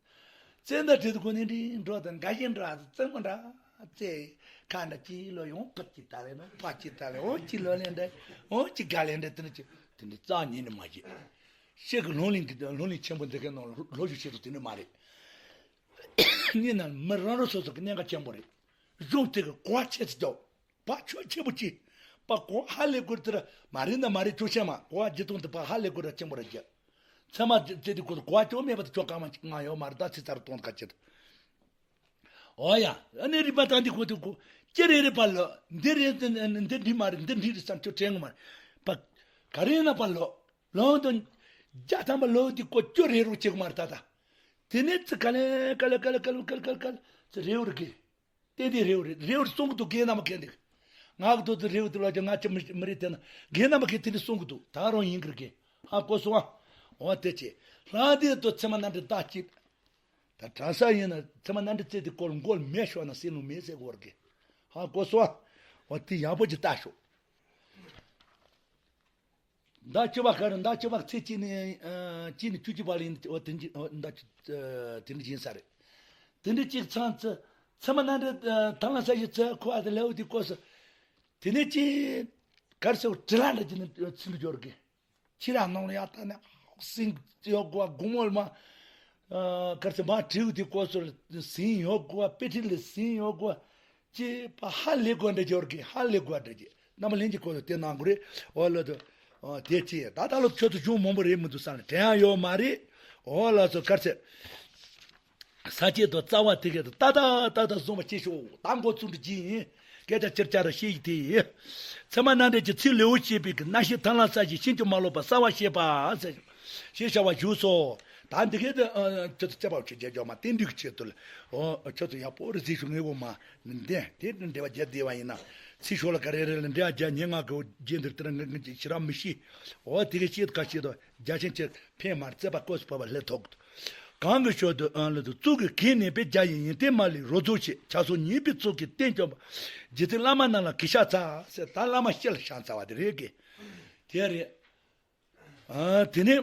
ཙེ་འདྲ་འདྲི་དུ་ཁོ་ནི་འདྲི་འགྲོ་དང་འགའ་ཞིག་འདྲ་ཙེ་མོ་འདྲ། ཙེ། ཁ་འདྲ་ཅི་ལོ་ཡོང་ཕར་ཅི་ད་ལེ་ནོ་ཕར་ཅི་ད་ལེ་འོ་ཅི་ལོ་ལེ་འདྲ་འོ་ཅི་ག་ལེ་འདྲ་དེ་འདྲ་ཅི་དེ་འདྲ་རྩ་ཉིད་ནས་མ་བྱེད། ཤེས་ཀྱི་ལུང་གླིང་གི་ལུང་གླིང་ཆེན་པོ་འདི་གའི་ནང་ལོ་རྒྱུས་ཆེ་ཚོ་དེ་འདྲ་མ་རེད། གཉིས་ན་མི་རང་རང་སོ་སོ་གི་གནད་འགག་ཆེན་པོ་རེད། གཞུང་དེ་གི་གོ་བ་ཆེ་ཚོ་རྒྱོབ། བ་ཆོས་ཆེ་པོ་ཅི། པ་གོ་ཧ་ལས་དགོས་དེར་མ་རེད་ན་མ་རེད་ཆོས་ཆེན་མ་གོ་བ་ཇི་ཐོང་དུ་པ་ཧ་ལས་དགོས་ར་ཆེན་པོ་ར་རྒྱ། ཚད་མ་ཇི་དེ་དགོས་གོ་བ་ཆོས་མེད་པ་དུ་ཆོས་གང་མ་ང་ཡོད་མ་རེད་ད་ཚེ་ཚར་གཏོང་ཁ་ཆེ། ཨོ་ཡ། ཨ་ནི་རིག་པ་དང་འདི་གོ་དུ་གོ་ཅི་རེ་རེ་པ་ལོ་འདི་རེད་འདི་འདི་འདི་མ་རེད་འདི་འདི་རེད་བསམ་ཆོས་དྲན་གི་མ་རེད། པ་ག་རེ་ན་པ་ལོ་ལོང་དུ་རྒྱ་ཐམ་པ་ལོ་འདི་གོ་ཅོ་རེ་རུ་ཆེ་གི་མ་རེད་ད་ད། དེ་ནས་ཚི་ག་ལེ་ག་ལེ་ག་ལེ་ག་ལེ་ག་ལེ་ག་ལེ་ཚི་རེ་བར་གི། ཏན་ཏན་རེ་བ་རེད། རེ་བ་རེད་གསུང་གི་འདུག་རྒན་རྣམ་པ་མཁན་འདུག་ང་གི་དོ་དུ་རེ་བ་དུ་ལ་ཀྱང་ང་ཅི་མི་མི་རེད་དེ་ན་རྒན་རྣམ་པ་མཁན་དེ་འདྲ་གསུང་གི་འདུག་ད་རུང་ཡིན་གི་རེད་གི། ཧ་གོ་སོང་ཨ། འོ་དེ་ཅི། ལྷ་འདི་དུ་ཚེ་མ་ནང་དུ་བདག་གཅིག་ད་གྲྭ་ས་ཡིན་ན་ཚེ་མ་ནང་དུ་བཙལ་དུས་སྐོར་མགོ་ལ་མེ་ཤོར་ན་སེམས་ལུང་མེ་ཟེར་གོ་ར་གི། ཧ་གོ་སོང་ཨ། འོ་དེ་ཡག་པོ་ཅིག་ལྟ་ཤོག་ཟླ་བཅུ་པ་ཁར་ཟླ་བཅུ་པ་ཚེས་གཅིག་ནས་ཨ་གཅིག་ནས་བཅུ་གཅིག་བར་ལ་ཡིན། འོ་དེ་འཇི་འོ་ཟླ་བཅུ་ཨ་དེ་འདྲ་ཡིན་ས་རེད། དེ་འདྲ་གཅིག་ཚང་ཚེ་ཚེ་མ་ན་འདྲ་ཨ་ཐང་ལ་ས་ཞིག་ཚེ་ཁོ་ཨ་དེ་ལེའུ་དེ་བཀོད་སོ། དེ་ནས་གཅིག་གར་སེ་བྲི་ལ་འདྲ་གྱི་ནི་ཚིག་འདྲ་འབྱོར་གི། ཕྱི་ར་ནང་ལ་ཡ་ད་ནས་སིང་ཡོད་གོ་དགུང་མོ་ལ་མ་ཨ་གར་སེ་མ་བྲིའུ་དེ་བཀོད་སོ་ཟིང་ཡོད་གོ་དཔེ་ཁྲིད་ལ་ཟིང་ཡོད་གོ་ཅེས་པ་ཧ་ལས་དགོས་འདྲ་འབྱོར་གི། ཧ་ལས་དགོས་འདྲ་གི་རྣམ་པ་ལྷན་གྱིས་ཁོ་ལ་དེ་གནང་དགོས་རེད། འོ་ལ་དུ། འོ་དེ་ཅི་ད་ལྟ་ལོ་ཁྱོད་ཚོ་གཞུང་མང་པོ་རེད་མི་འདུག་ས་ནས་དྲན་ཡ་ཡོད་མ་རེད། འོ་ལ་ཚོ་གར་ཚེ། ས་སྐྱེས་དང་རྩ་བ་དེ་གས་དང་ཏག་ཏག་ཏག་ཏག་བཟུང་བ་ཅེས་ཤོག་ད་འགོ་བཙུགས་འདྲ་གྱིན་ཡིན། སྐད་ཆ་ཅིར་ཅར་བཤད་ཡི་དེ་ཡིན། ཚད་མ་རྣམ་འགྲེལ་གྱི་ཚིག་ལེའུ་བཤད་པའི་གི་སྣ་ཤེས་ཐང་ལ་ས་ཞིག་ཤིན་ཏུ་མ་ལོག་པ་གསལ་བར་བཤད་པ་ཟེར། ཞེས་བྱ་བ་བཞུགས་སོ། ད་འདི་གས་དེ་ཁྱོད་ཚོ་རྩེ་པ་ཆོས་རྒྱལ་ཇོ་མ་བསྟན་འདུས་ཀྱི་ཆེད་དུ་ལ། འོ་ཁྱོད་ཚོ་ཡག་པོ་རེ་གཟིགས་ཤོག་ངས་འོ་མ་འདན་དེ་འབྲེལ་བ་རྒྱབ་བསྡད་པ་ཡིན་ན། ཚིག་ཤོག་ལ་ག་རེ་རེ་ལ་འབྲེལ་བ་རྒྱབ་ཉེ་ང་གི་རྗེས་འདིར་དེ་ར་ངས་ངས་ཅིག་ཞེ་དྲག་མི་ཤེས། འོ་དེ་གས་ཤེས་ཁ་ཤེས་དོ་རྒྱ་ཆེན་ཆེ་ཕན་མར་རྩེ་པ་བཀོད་སུ་བབ་པ་ལྷད་ཐོག་གང་གི་ཞོར་དུ་ཨ་ལ་དུ་གཙུག་གི་གེགས་གནས་པའི་རྒྱ་ཡི་ཡོན་ཏན་མ་ལུས་རོ་ཚོགས་ཤིག་ཆ་སོགས་ཉེས་པའི་གཙུག་གི་རྟེན་བཅོམ་པ། རྗེ་བཙུན་བླ་མ་རྣམས་ལ་གུས་ཕྱག་འཚལ་ཟེར། ད་བླ་མ་སྤྱི་ལ་ཕྱག་འཚལ་བ་དེ་རེད་གི། དེ་རེད། ཨ། དེ་ནས་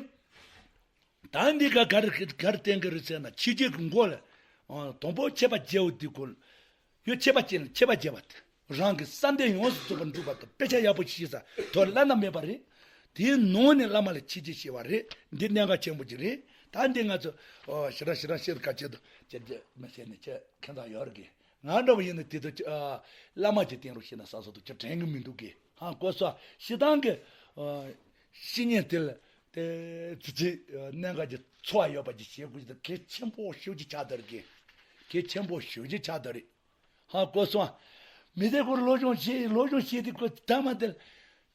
ད་འདི་ག་ག་རེ་ག་རེ་བསྟན་གི་རེད་ཟེར་ན། ཕྱི་རྒྱལ་གྱི་མགོ་ལ། ཨ། དང་པོ་མཆོད་པ་བརྗེ་བོ་དེ་ཁོ་ལ། ཡོད། མཆོད་པ་བརྗེ་ནས་མཆོད་པ་བརྗེ་བ་དེ་རང་གི་བསམ་དོན་ཡོངས་སུ་རྫོགས་པར་འགྲུབ་པ་དང་དཔེ་ཆ་ཡག་པོ་ཞིག་ཤེས་ས་ཐོག་བླ་ན་མེད་པ་རེད། དེའི་ནང་ནས་བླ་མ་ལ་ཆིབས་བསྒྱུར་བྱས་པ་རེད། འདི་གནད་འགག་ཆེན་པོ་ཅིག་རེད། ད་འདི་ང་ཚོ། ཨོ། ཞེ་དྲག་ཞེ་དྲག་བཤད་ཀ་ཅི་འདུག་ཅེས་མི་ཟེར་ནས་ཁྱེད་ཁྱེད་ཚང་ཡོད་རེད་གི། ང་འདྲ་བོ་ཡིན་ན་དེ་ཚོ་ཅི། ཨ། བླ་མ་གྱིས་བསྟན་རོགས་བྱས་ན་བསམ་སོ་དུ་ཁྱོད་དྲན་གི་མི་འདུག་གི། ཧ་གོ་སོང་། སྤྱིར་བཏང་གི། ཨ། བཤེས་གཉེན་དེ་ལ་དེ་ཚོ་ཅི། ཨ། གནད་འགག་གི་ཚོར་བ་ཡོད་པ་ཅིག་བྱེད་དགོས་ཀྱི་འདུག་གལ་ཆེན་པོ་ཞེ་པོ་ཅིག་ཆགས་བསྡད་རེད་གི། གལ་ཆེན་པོ་ཞེ་པོ་ཅིག་ཆགས་བསྡད་རེད། ཧ་གོ་སོང་། མི་ཚེ་ཁོར་སློབ་སྦྱོང་བྱེད། སློབ་སྦྱོང་བྱེད་དུས་ཁོ་ཐ་མ་དེར་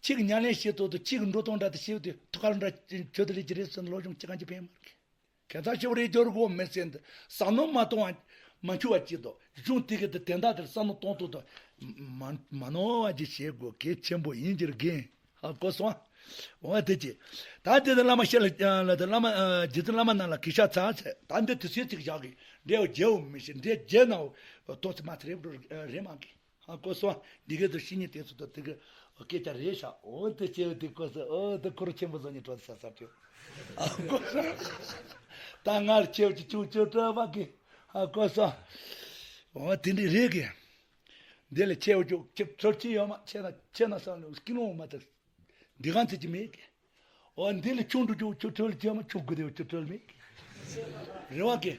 ཁྱེད་ཀྱི་ཉམས་ལེན་བྱེད་ཐོག་ཏུ་ཁྱེད་ཀྱི་འགྲོ་སྟངས་འདྲ་དེ་བྱེད་དུས་ཐུགས་ཁ་འདྲ་ཁྱོད་དེ་རེད་ཀྱི་རེད་ཟེར་ན་སློབ་སྦྱོང་ཅི་གང་ཅི་ཕན་མ་རེད། ཁྱད་མཚར་ཆེ་བོ་རེད། སྦྱོར་དགོས་མི་ཟེར་འདི་བསམ་མནོ་མ་གཏོང་བ་མ་འཆུ་བ་གཅིག་དང་། གཞུང་དེ་གི་དེ་དེ་འདྲ་དེར་བསམ་མནོ་གཏོང་ཐུབ་དང་། མ་མ་ནོར་བ་ཅིག་བྱེད་དགོས། གལ་ཆེན་པོ་ཡིན་གྱི་རེད་གི། ཧ་གོ་སོང་། འོ་དེ་ཅི། ད་དེ་དེ་བླ་མ་ཤེས་ལ་ལ་དེ་བླ་མ། ཨ། རྗེ་བཙུན་བླ་མ་རྣམས་ལ་གུས་ཕྱག་འཚལ་ཟེར། ད་འདི་དུས་ཚོད་ཅིག་བཞག་གི། འདྲེ་བ་རྒྱལ་བོ་མི་ཤེས། འདྲེ་རྒྱལ་ནའོ་ཏོག་ཙི་མ་ཚེ་རེ་བྲོ་རེ་མ་གི། ཧ་གོ་སོང་། འདི་ག་དུ་བཤེས་གཉེན་དེ་ཚོ་དང་དེ་གི་སྐད་ཆ་རེད་ཤག་འོ་དེ་ཅི་དེ་གོ་སོང་། འོ་དེ་ཁོ་ར་ཆེན་པོ་བཟོ་ནི་གྲོ་ས་ས་བྲོ། ཧ་གོ་སོང་། ད་ང་ལ་ཆེ་བ་ཅིག་ཅུང་ཅུང་སྤྲོད་པ་གི། ཧ་གོ་སོང་། འོ་དེ་འདྲ་རེད་གི། འདི་ལ་ཆེ་བ་ཅུང་ཅུང་ཚོར་གྱི་ཡོད་མ། ཆེ་ན་ཆེ་ན་བསམ་ལ་སྐྱིད་ལོང་མ་ཐག་འདི་གང་ཚེ་ཅི་མེད་ཀི། འོ་འདི་ལ་ཆུང་འགྲོ་ཆུང་ཆུང་ཁྲོལ་ལ་ཆེ་མ་ཆུང་དགུ་དེ་ཆུང་ཁྲོལ་མེད་ཀི། རེ་བ་ཀི།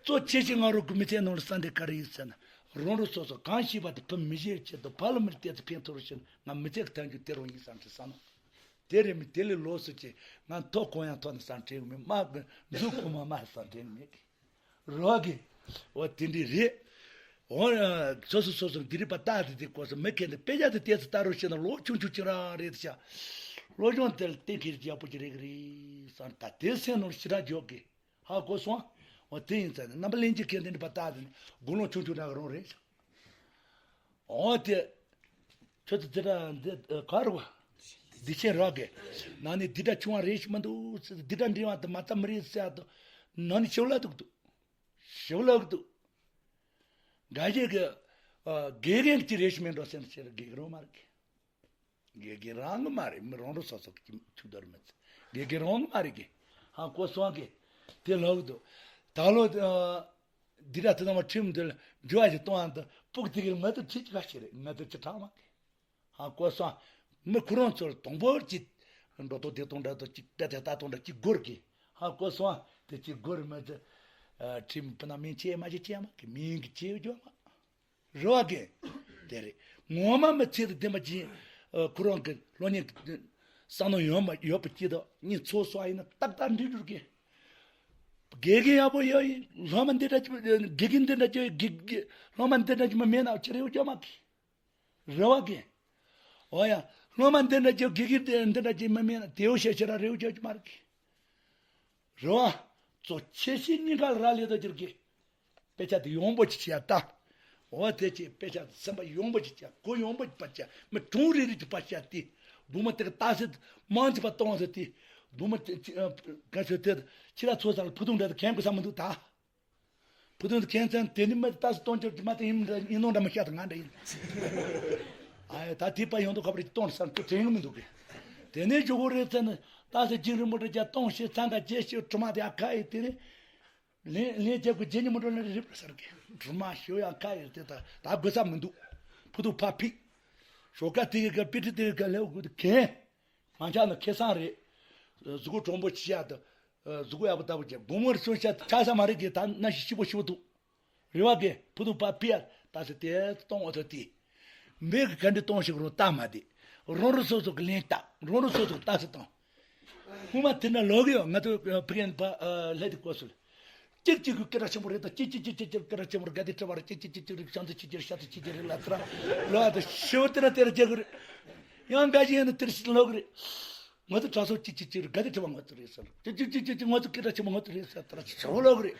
གཙོ་ཆེ་ཤོས་ང་རང་གི་མི་ཚེ་ནང་ལ་བསམ་དེ་ག་རེ་ཡིན་ཟེར་ན། རང་རང་སོ་སོ་གང་ཤེས་པ་དེ་ཕུ་མི་བཞེས་ཆེད་དུ་ཕ་ལ་མི་ལ་བལྟས་ཚེ་ཕན་ཐོགས་རུ་ཕྱིན། ང་མི་ཚེ་གི་ཐང་རྒྱུ་དེ་རང་ཡིན་བསམ་ཚེ་བསམ་ན། དེ་རེད་མི་དེ་ལས་ལོགས་སུ་ཅི། ང་ཐོག་གོང་ཡང་ཐོག་ནས་བསམ་དྲན་མི་མ་གི་འཛུགས་གོང་མ་མ་བསམ་དྲན་མེད་ཀི། རོགས་ཀྱི། འོ་དེ་འདྲ་རེད། འོ། སོ་སོ་སོ་སོ་འདི་རིགས་པ་ལྟ་དེ་དེ་སྐོར་སོ་མི་མཁན་དེ་དཔེ་ཆ་དེ་ཏོག་ཙམ་ལྟ་རོགས་བྱས་ན་ལོ་ཆུང་ཆུང་ཅིག་རང་རེད་ཤག་སློབ་སྦྱོང་དེར་གཏན་འཁེལ་ཡག་པོ་ཅིག་རེད་གི་རེད་བསམ། ད་དེ་སེམས་ནང་ཞེ་དྲག་འཇོག་གི། ཧ་གོ་སོང་། འོ་དེ་ཡིན་ཙང་ནི་རྣམ་པ་ལྷན་རྒྱས་མཁན་དེ་འདྲ་པ་ལྟ་དེ་ནི་དགུང་ལོ་ཆུང་ཆུང་རང་རང་རེད་ཤག་འོ་དེ། ཁྱོད་ཚོ་འདི་འདྲ་འདི་ག་རུ་བ། འདི་ཆེན་རག་གི། ན་ནི་འདི་འདྲ་ཆུང་བ་རེད་ཤི་མི་འདུག་ཟེར། འདི་འདྲ་འདྲི་བ་དུ་མ་ཙམ་རེད་ཟེར་དུ། ན་ནི་ཞིབ་ལ་འདུག་འདུག་ཞིབ་ལ་འདུག་འགའ་ཞིག་གི། ཨ། དགེ་རྒན་གྱི་རེད་ཤི་མི་འགྲོ་ཟེར་ཟེར། དགེ་རྒན་རང་མ་རེད་གི། དགེ་རྒན་རང་གི་མ་རེད། མི་རང་རང་སོ་སོ་གི་ཆུ་དོར་མི་ཚེ། དགེ་རྒན་རང་གི་མ་རེད་གི། ཧ་གོ་སོང་གི། དེ་ལོག་འདུག་ད་ལོ། ཨ། འདི་འདྲ་དེ་ཚང་མ་ཁྲིམས་འདི་ལ་འགྱུར་བ་ཞིག་གཏོང་ཡང་དུ་སྤུག་དེ་གི་ང་ཚོ་ཁྲིད་ཀྱི་ག་ཞིག་རེད། ང་ཚོ་ཅི་ཁྲག་མ་གི། ཧ་གོ་སོང་། མི་ཁོ་རང་ཚོར་དང་པོར་གྱི་འགྲོ་ཐོག་དེ་གཏོང་འདྲ་དུ་གཅིག་ཏེ་ཏེ་ལྟ་གཏོང་འདྲ་གཅིག་སྒོར་གི། ཧ་གོ་སོང་། དེ་གཅིག་སྒོར་མི་ཚེ། ཁྲིམས་སྤུ་ན་མིན་ཆེ་མ་ཆེ་ཆེ་མ་གི་མིན་གི་ཆེ་བ་ཇོ་མ། རེ་བ་གི། དེ་རེད། ངོ་མ་མི་ཚེ་དང་ལྡན་པ་ཅིག་ཁོ་རང་གི་སློབ་གཉེར་གྱི་བསམ་བློ་ཡོད་མ་ཡོད་པ་ཅིག་དང་གཉིས་ཚོགས་སོ་ཡིན་ན་ཏག་ཏག་འགྲིག་འགྲོ་གི། དགེ་རྒན་ཡག་པོ་ཡོད་ཡིན། སློབ་མ་འདི་འདྲ་ཅིག་དགེ་རྒན་འདི་འདྲ་ཅིག་དགེ་དགེ་སློབ་མ་འདི་འདྲ་ཅིག་མ་མེད་ན་ཅི་རེ་བ་ཅོ་མ་གི། རེ་བ་གི། འོ་ཡ། སློབ་མ་འདི་འདྲ་ཅིག་དགེ་རྒན་འདི་འདྲ་ཅིག་མ་མེད་ན་དེའུ་ཤ་ཤ་ར་རེ་བ་ཅོ་ཅི་མ་རེད་གི། རེ་བ། གཙོ་ཆེ་ཤོས་གཉིས་ཀ་ལ་རག་ལས་དོ་ཅིག་གི། དཔེ་ཆ་དེ་ཡོང་པོ་ཅིག་བྱས་ལྟ། འོ་དེ་ཅིག་དཔེ་ཆ་སེམས་པ་ཡོང་པོ་ཅིག་བྱས། གོ་ཡོང་པོ་ཅིག་པ་བྱས། མི་གྲངས་རེ་རེ་ཅིག་པ་བྱས་ཏེ། སྒོར་མོ་དེ་ག་ཏག་སེ་མང་ཅིག་པ་གཏོང་ཟེར་ཏེ། སྒོར་མོ་དེ་ཅི་ཨ། ག་ཚོད་དེ་ཁྱེད་རང་ཚོ་ས་ལ་ཕུ་ཐུང་འདྲ་དེ་གན་དགོས་ས་མི་འདུག་ད། ཕུ་ཐུང་དེ་གན་ཚན་དེ་ནི་མི་ཏག་སེ་གཏོང་ཆོག་གི་མ་དེ་ཡིན་འདྲ་ཡིན་ནོ་འདྲ་མི་ཤ་ད་ང་འདྲ་ཡིན། ཨ་ཡ། ད་དེ་པ་ཡོང་དུ་ཁ་པར་ཅིག་གཏོང་ས་དྲན་གི་མི་འདུག་གི། དེ་ནས་ཇོ་གོ་རེ་ཚན་ནི་ཏག་སེ་ཅིག་རིན་པོ་འདྲ་བྱས་གཏོང་ཤེས་ཚང་ག་བྱེད་ཤེས་གྲུ་མ་དེ་ཨ་ཁ་ཡི་དེ་ནི། ལན་ལན་རྒྱབ་ཀྱི་རྗེས་ཉིན་མོ་འགྲོ་ལ་རིབ་ཟེར་གི། གྲུ་མ་ཞོ་ཡང་ཁ་ཡོད་དེ་ད་ད་དགོས་ས་མི་འདུག་ཕུ་ཐུག་ཕ་ཕིག་ཞོ་ཀ་དེ་གི་ཀ་པི་ཏི་དེ་གི་ཀ་ལེའུ་དགོས་དེ་གན། མ་ཆག་ན་ཁེ་བཟང་རེད། གཟུགས་པོ་གྲོང་པོ་ཆི་ཡག་ཏུ། གཟུགས་པོ་ཡག་པོ་ལྟ་བུ་བྱས་དགོང་མོར་སོན་ཤ་ཆག་ས་མ་རེད་གི། ད་ན་ཞི་ཞི་པོ་ཞི་པོ་འདུག་རེ་བ་གི་ཕུ་ཐུག་ཕ་ཕི་ཡ་ད་སེ་དེ་གཏོང་འོ་ཐོ་དེ། འབེ་གི་ག་འདྲི་གཏོང་ཞིག་རོ་ལྟ་མ་དེ། རོང་རོ་སོ་སོ་གི་ལན་ལྟ། རོང་རོ་སོ་སོ་གི་ལྟ་སེ་གཏོང་། སྔོན་མ་དེ་འདྲ་ལོག་གི་ཡོད། ང་ཚོ་ཕ་གིན་པ་ལྷ་དེ་གོ་སོ་ལ། གཅིག་གཅིག་གི་སྐད་གྲགས་ཆེན་པོ་རེད་ད། གཅིག་གཅིག་གཅིག་གཅིག་གཅིག་སྐད་གྲགས་ཆེན་པོ་རེད། དགའ་དེ་ཁྲི་བ་རེད། གཅིག་གཅིག་གཅིག་གཅིག་རིག་བྱང་དུ་གཅིག་གཅིག་ཤ་དུ་གཅིག་གཅིག་རིག་ལ་ཚུ་ར་ལོ་ཨ་དུ་ཤི་བ་དེ་ར་དེ་ར་རྒྱག་གི་རེད། ཡང་འགའ་ཞིག་ཡིན་ན་དེར་ཞིག་ལོག་གི་རེད། ང་ཚོ་གྲྭ་ཚོགས་གཅིག་གཅིག་གཅིག་རེད། དགའ་དེ་ཁྲི་བ་ང་ཚོ་རེད་ཟེར། གཅིག་གཅིག་གཅིག་གཅིག་ང་ཚོ་སྐད་གྲགས་ཆེན་པོ་ང་ཚོ་རེད་ཟེར། དེ་ར་ཞི་བ་ལོག་གི་རེད།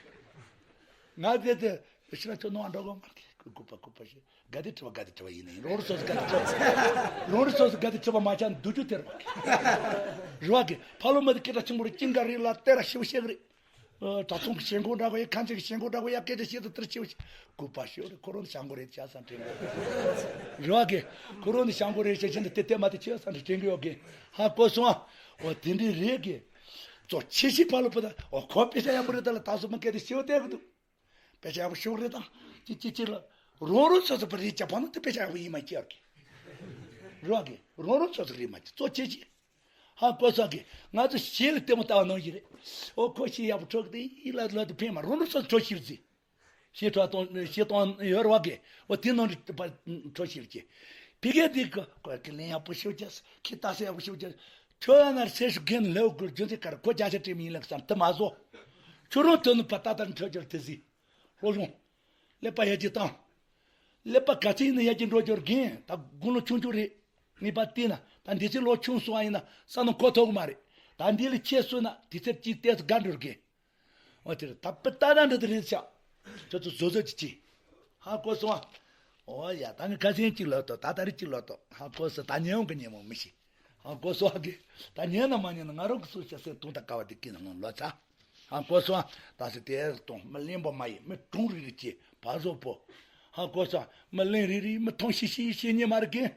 ང་དེ་དེ་ཕྱི་ན་ཚོ་ནང་འགྲོ་གི་མ་རེད། གུ་པ་གུ་པ་ཞིག་དགའ་དེ་ཁྲི་བ་དགའ་དེ་ཁྲི་བ་ཡིན་ནའི་རོང་རི་སོ་སོ་དགའ་དེ་ཁྲི་བ། རོང་རི་སོ་སོ་དགའ་དེ་ཁྲི་བ་མ་ཆག་འདུག་རྒྱུ་དེ་རེད། རེ་བ་གི་ཕ་ལོ་མ་དེ་སྐད་གྲགས་ཆེན་པོ་རེད། ཅིང་ག་རེད་ལ་དེ་ར་ཞི་བ་ཤེས་གི་རེད། ཨ། གྲྭ་ཚང་གི་ཞེན་ཁོག་འདྲ་བོ་ཡ། ཁ་འཛིན་གི་ཞེན་ཁོག་འདྲ་བོ་ཡ། སྐད་དེ་བཤད་དུ་དེར་ཆེ་བ་ཞིག་གུས་པ་ཞུ་རེ། ཁོ་རང་ནི་ཞང་གོ་རེད་ཆ་ས་དྲན་གི་རེད་བ་གི། ཁོ་རང་ནི་ཞང་གོ་རེད་ཆ་ཆེན་དུ་དེ་དེ་མ་དེ་ཆེ་ས་འདྲ་དྲན་གི་ཡོད་གི། ཧ་གོ་སོང་ཨ། འོ་དེ་འདྲ་རེད་གི། གཙོ་ཆེ་ཤི་ཕ་ལོ་པོ་ད། འོ་ཁོ་དཔེ་ཆ་ཡག་པོ་རེད། ད་ལ་ད་སོ་མ་སྐད་དེ་ཞེ་བོ་བལྟས་གི་འདུག་དཔེ་ཆ་ཡག་པོ་ཤོག་རེད་དང་། ཅི་ཅི་ཅི་ལ། རོང་རོང་སོ་སོ་པ་རེད་ཅག་པ་ན་དེ་དཔེ་ཆ་ཡག་པོ་ཡིན་མ་ཁྱེར་གི། རོགས་གི་རོང་རོང་སོ་སོ་རེད་མ་ཁྱེར་གཙོ་ཆེ་ཆེ། ཧ་གོ་སོང་གི། ང་ཚོ་ཞེ་ལ་ལྟད་མོ་ལྟ་བ་ནང་བཞིན་རེད། ཨོ་ཁོ་ཞེ་ཡག་པོ་འཕྲོ་གི་དེ་ཡིད་ལ་ལོ་དེ་ཕན་མ། རོང་རོང་སོ་སོ་འཕྲོ་ཤིར་ཟི། ཞེ་འཕྲོ་གཏོང་ཞེ་གཏོང་ཡོད་རེད་བ་གི། ཨོ་དེ་ནང་འཕྲོ་ཤིར་གི། ཕི་གེ་དེ་གི་ཁོ་གི་ལན་ཡག་པོ་ཤོད་ཅེས། ཁི་ལྟ་ས་ཡག་པོ་ཤོད་ཅེས། ཁྱོད་ཡང་ན་སེ་ཤུ་གན་ལེའུ་གུར་རྒྱུན་ཚེ་ཀར་ཁོ་རྒྱ་ཆེ་དྲི་མི་ཡིན་ལགས་སམ་དེ་མ་བཟོ། ཁྱོད་རང་དོན་ནི་པ་ཏག་ཏག་འཕྲོད་ཀྱོར་དེ་ཟིག་སློབ་སྦྱོང་། ཀླད་པ་ཡར་རྒྱས་བཏང་། ཀླད་པ་ག་ཚད་ཡིན་ན་ཡར་རྒྱས་འགྲོ་ཀྱོར་རྒན། ད་དགུང་ལོ་ཆུང་ཆུང་རེད། ངེས་པ་བལྟས་ན་ད་འདི་ཚེ་ལོ་ཆུང་སོང་བ་ཡིན་ན་ས་ནང་གོ་ཐུབ་གི་མ་རེད། ད་འདི་ལས་ཆེ་སོང་ན་དེ་ཚེ་གཅིག་ཏོག་ཙམ་དགའ་འགྲོ་རྒན། འོ་དེ་རེད། ད་པི་ཏ་ན་འདྲ་དེ་རེད་ཤག་ཁྱོད་ཚོ་བཟོ་བཟོ་ཅིག་ཅིག་ཧ་གོ་སོང་ཨ། འོ་ཡ། ད་ངས་ཁ་སང་གཅིག་ལབ་ཏོ། ད་ད་རེས་གཅིག་ལབ་ཏོ། ཧ་གོ་སོང་། ད་ཉན་འོང་གི་ཉན་མོ་མི་ཤེས། ཧ་གོ་སོང་ཨ་གི། ད་ཉན་ན་མ་ཉན་ན་ང་རང་གི་སུ་ཤ་སེ་དུང་ད་ཀ་བ་དེ་ཀི་ན་ལོ་ལོ་ཚ། ཧ་གོ་སོང་ཨ། ད་སེ་དེ་གཏོང་མི་གླེན་པོ་མ་ཡིན། མི་གྲུང་རིག་རིག་ཅེས་བ་བཟོ་པོ། ཧ་གོ་སོང་ཨ། མི་གླེན་རིག་རིག་མི་མཐོང་ཤི་ཤི་ཤི་ཉེ་མ་རིག་གི།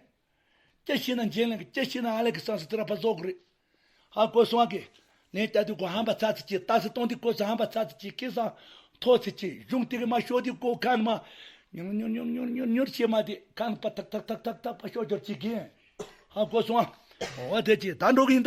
ཅི་ཤེས་ན་འཇན་ལེན་གི། ཅི་ཤེས་ན་ཨ་ལེ་གི་སང་སི་ཏི་ར་པ་བཟོ་གི་རེད། ཧ་གོ་སོང་ཨ་གི། ནས་ལྟ་དུས་ཁོ་ཧམ་པ་ཚ་ཚི་ཅི། ཏ་སི་གཏོང་དུས་ཁོ་སི་ཧམ་པ་ཚ་ཚི་ཅི། ཁེ་སང་ཐོ་ཚི་ཅི། གཞུང་དེ་གི་མ་ཤོ་དུས་ཁོ་ཁ་ནི་མ་ཉུར་ཉུར་ཉུར་ཉུར་ཉུར་ཉུར་བྱེད་མ་དེ་ཁ་ནི་པ་ཐག་ཐག་ཐག་ཐག་ཐག་པ་ཤོ་འབྱོར་ཅི་གི། ཧ་གོ་སོང་ཨ། འོ་དེ་ཅི་ད་འགྲོ་གི་ཡིན་ད།